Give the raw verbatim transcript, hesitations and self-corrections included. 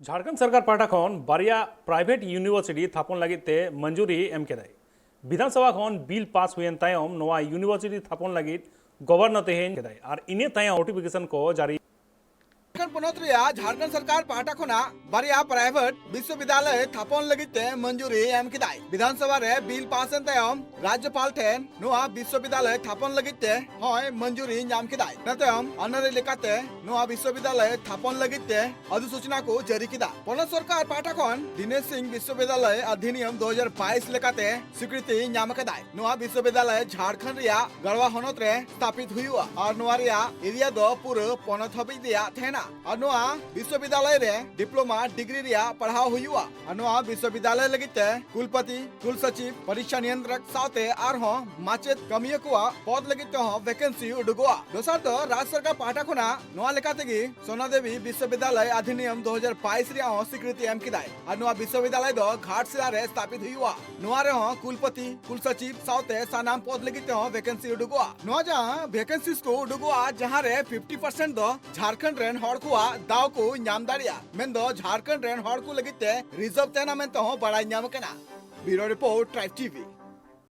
ᱡᱷᱟᱲᱠᱷᱚᱸᱰ ᱥᱚᱨᱠᱟᱨ ᱯᱟᱦᱴᱟ ᱠᱷᱚᱱ ᱵᱟᱨᱭᱟ ᱯᱨᱟᱭᱵᱷᱮᱴ ᱤᱭᱩᱱᱤᱵᱷᱟᱨᱥᱤᱴᱤ ᱛᱷᱟᱯᱚᱱ ᱞᱟᱹᱜᱤᱫ ᱛᱮ ᱢᱚᱧᱡᱩᱨᱤ ᱮᱢ ᱠᱮᱫᱟᱭ᱾ ᱵᱤᱫᱷᱟᱱ ᱥᱚᱵᱷᱟ ᱠᱷᱚᱱ ᱵᱤᱞ ᱯᱟᱥ ᱦᱩᱭᱮᱱ ᱛᱟᱭᱚᱢ ᱱᱚᱣᱟ ᱤᱭᱩᱱᱤᱵᱷᱟᱨᱥᱤᱴᱤ ᱛᱷᱟᱯᱚᱱ ᱞᱟᱹᱜᱤᱫ ᱜᱚᱵᱷᱚᱨᱱᱚᱨ ᱛᱮᱦᱮᱧ ᱠᱮᱫᱟᱭ ᱟᱨ ᱤᱱᱟᱹ ᱛᱟᱭᱚᱢ ᱱᱳᱴᱤᱯᱷᱤᱠᱮᱥᱚᱱ ᱠᱚ ᱡᱟᱹᱨᱤ᱾ ᱡᱷᱟᱲᱠᱷᱚᱸᱰ ᱯᱚᱱᱚᱛ ᱨᱮᱭᱟᱜ ᱡᱷᱟᱲᱠᱷᱚᱸᱰ ᱥᱚᱨᱠᱟᱨ ᱯᱟᱦᱴᱟ ᱠᱷᱚᱱᱟᱜ ᱵᱟᱨᱭᱟ ᱯᱨᱟᱭᱵᱷᱮᱴ ᱵᱤᱥᱥᱚᱵᱤᱫᱟᱞᱚᱭ ᱛᱷᱟᱯᱚᱱ ᱞᱟᱹᱜᱤᱫ ᱛᱮ ᱢᱚᱧᱡᱩᱨᱤ ᱮᱢ ᱠᱮᱫᱟᱭ᱾ ᱵᱤᱫᱷᱟᱱ ᱥᱚᱵᱷᱟ ᱨᱮ ᱵᱤᱞ ᱯᱟᱥ ᱮᱱ ᱛᱟᱭᱚᱢ ᱨᱟᱡᱽᱡᱚᱯᱟᱞ ᱴᱷᱮᱱ ᱱᱚᱣᱟ ᱵᱤᱥᱥᱚᱵᱤᱫᱟᱞᱚᱭ ᱛᱷᱟᱯᱚᱱ ᱞᱟᱹᱜᱤᱫ ᱛᱮ ᱦᱚᱸᱭ ᱢᱚᱧᱡᱩᱨᱤ ᱧᱟᱢ ᱠᱮᱫᱟᱭ᱾ ᱤᱱᱟᱹ ᱛᱟᱭᱚᱢ ᱚᱱᱚᱨᱤ ᱞᱮᱠᱟᱛᱮ ᱱᱚᱣᱟ ᱵᱤᱥᱥᱚᱵᱤᱫᱟᱞᱚᱭ ᱛᱷᱟᱯᱚᱱ ᱞᱟᱹᱜᱤᱫ ᱛᱮ ᱚᱫᱷᱤᱥᱩᱪᱱᱟ ᱠᱚ ᱡᱟᱹᱨᱤ ᱠᱮᱫᱟ᱾ ᱯᱚᱱᱚᱛ ᱥᱚᱨᱠᱟᱨ ᱯᱟᱦᱴᱟ ᱠᱷᱚᱱ ᱫᱤᱱᱮᱥ ᱥᱤᱝ ᱵᱤᱥᱥᱚᱵᱤᱫᱟᱞᱚᱭ ᱚᱫᱷᱤᱱᱤᱭᱚᱢ ᱫᱩ ᱦᱟᱡᱟᱨ ᱵᱟᱭᱤᱥ ᱞᱮᱠᱟᱛᱮ ᱥᱤᱠᱨᱤᱛᱤ ᱧᱟᱢ ᱟᱠᱟᱫᱟᱭ᱾ ᱱᱚᱣᱟ ᱵᱤᱥᱥᱚᱵᱤᱫᱟᱞᱚᱭ ᱡᱷᱟᱲᱠᱷᱚᱸᱰ ᱨᱮᱭᱟᱜ ᱜᱟᱲᱣᱟ ᱦᱚᱱᱚᱛ ᱨᱮ ᱥᱛᱷᱟᱯᱤᱛ ᱦᱩᱭᱩᱜᱼᱟ ᱟᱨ ᱱᱚᱣᱟ ᱨᱮᱭᱟᱜ ᱮᱨᱤᱭᱟ ᱫᱚ ᱯᱩᱨᱟᱹ ᱯᱚᱱᱚᱛ ᱦᱟᱹᱵᱤᱡ ᱨᱮᱭᱟᱜ ᱛᱟᱦᱮᱱᱟ᱾ ᱟᱨ ᱱᱚᱣᱟ ᱵᱤᱥᱥᱚᱵᱤᱫᱟᱞᱚᱭ ᱨᱮ ᱰᱤᱯᱞᱳᱢᱟ ᱰᱤᱜᱽᱨᱤ ᱨᱮᱭᱟᱜ ᱯᱟᱲᱦᱟᱣ ᱦᱩᱭᱩᱜᱼᱟ᱾ ᱟᱨ ᱱᱚᱣᱟ ᱵᱤᱥᱥᱚᱵᱤᱫᱟᱞᱚᱭ ᱞᱟᱹᱜᱤᱫ ᱛᱮ ᱠᱩᱞᱯᱚᱛᱤ, ᱠᱩᱞᱥᱚᱪᱤᱵᱽ, ᱯᱚᱨᱤᱠᱷᱟ ᱱᱤᱭᱚᱱᱛᱨᱚᱠ ᱥᱟᱶᱛᱮ ᱟᱨᱦᱚᱸ ᱢᱟᱪᱮᱫ ᱠᱟᱹᱢᱤᱭᱟᱹ ᱠᱚᱣᱟᱜ ᱯᱚᱫ ᱞᱟᱹᱜᱤᱫ ᱛᱮᱦᱚᱸ ᱵᱷᱮᱠᱮᱱᱥᱤ ᱩᱰᱩᱠᱚᱜᱼᱟ᱾ ᱫᱚᱥᱟᱨ ᱫᱚ ᱨᱟᱡᱽ ᱥᱚᱨᱠᱟᱨ ᱯᱟᱦᱴᱟ ᱠᱷᱚᱱᱟᱜ ᱱᱚᱣᱟ ᱞᱮᱠᱟ ᱛᱮᱜᱮ ᱥᱚᱱᱟ ᱫᱮᱵᱤ ᱵᱤᱥᱥᱚᱵᱤᱫᱟᱞᱚᱭ ᱚᱫᱷᱤᱱᱤᱭᱚᱢ ᱫᱩ ᱦᱟᱡᱟᱨ ᱵᱟᱭᱤᱥ ᱨᱮᱭᱟᱜ ᱦᱚᱸ ᱥᱤᱠᱨᱤᱛᱤ ᱮᱢ ᱠᱮᱫᱟᱭ᱾ ᱟᱨ ᱱᱚᱣᱟ ᱵᱤᱥᱥᱚᱵᱤᱫᱟᱞᱚᱭ ᱫᱚ ᱜᱷᱟᱴᱥᱤᱞᱟ ᱨᱮ ᱥᱛᱷᱟᱯᱤᱛ ᱦᱩᱭᱩᱜᱼᱟ᱾ ᱱᱚᱣᱟ ᱨᱮᱦᱚᱸ ᱠᱩᱞᱯᱚᱛᱤ, ᱠᱩᱞᱥᱚᱪᱤᱵᱽ ᱥᱟᱶᱛᱮ ᱥᱟᱱᱟᱢ ᱯᱚᱫ ᱞᱟᱹᱜᱤᱫ ᱛᱮᱦᱚᱸ ᱵᱷᱮᱠᱮᱱᱥᱤ ᱩᱰᱩᱠᱚᱜᱼᱟ᱾ ᱱᱚᱣᱟ ᱡᱟᱦᱟᱸ ᱵᱷᱮᱠᱮᱱᱥᱤᱡᱽ ᱠᱚ ᱩᱰᱩᱠᱚᱜᱼᱟ, ᱡᱟᱦᱟᱸ ᱨᱮ ᱯᱷᱤᱯᱴᱤ ᱯᱟᱨᱥᱮᱱᱴ ᱫᱚ ᱡᱷᱟᱲᱠᱷᱚᱸᱰ ᱨᱮᱱ ᱦᱚᱲ ᱠᱚᱣᱟᱜ ᱫᱟᱣ ᱠᱚ ᱧᱟᱢ ᱫᱟᱲᱮᱭᱟᱜᱼᱟ, ᱢᱮᱱᱫᱚ ᱡᱷᱟᱲᱠᱷᱚᱸᱰ ᱨᱮᱱ ᱦᱚᱲ ᱠᱚ ᱞᱟᱹᱜᱤᱫ ᱛᱮ ᱨᱤᱡᱟᱨᱵᱷ ᱛᱟᱦᱮᱱᱟ ᱢᱮᱱᱛᱮ ᱦᱚᱸ ᱵᱟᱲᱟᱭ ᱧᱟᱢ ᱟᱠᱟᱱᱟ᱾ ᱵᱤᱭᱩᱨᱳ ᱨᱤᱯᱳᱨᱴ, ᱴᱨᱟᱭᱤᱵᱽ ᱴᱤᱵᱷᱤ᱾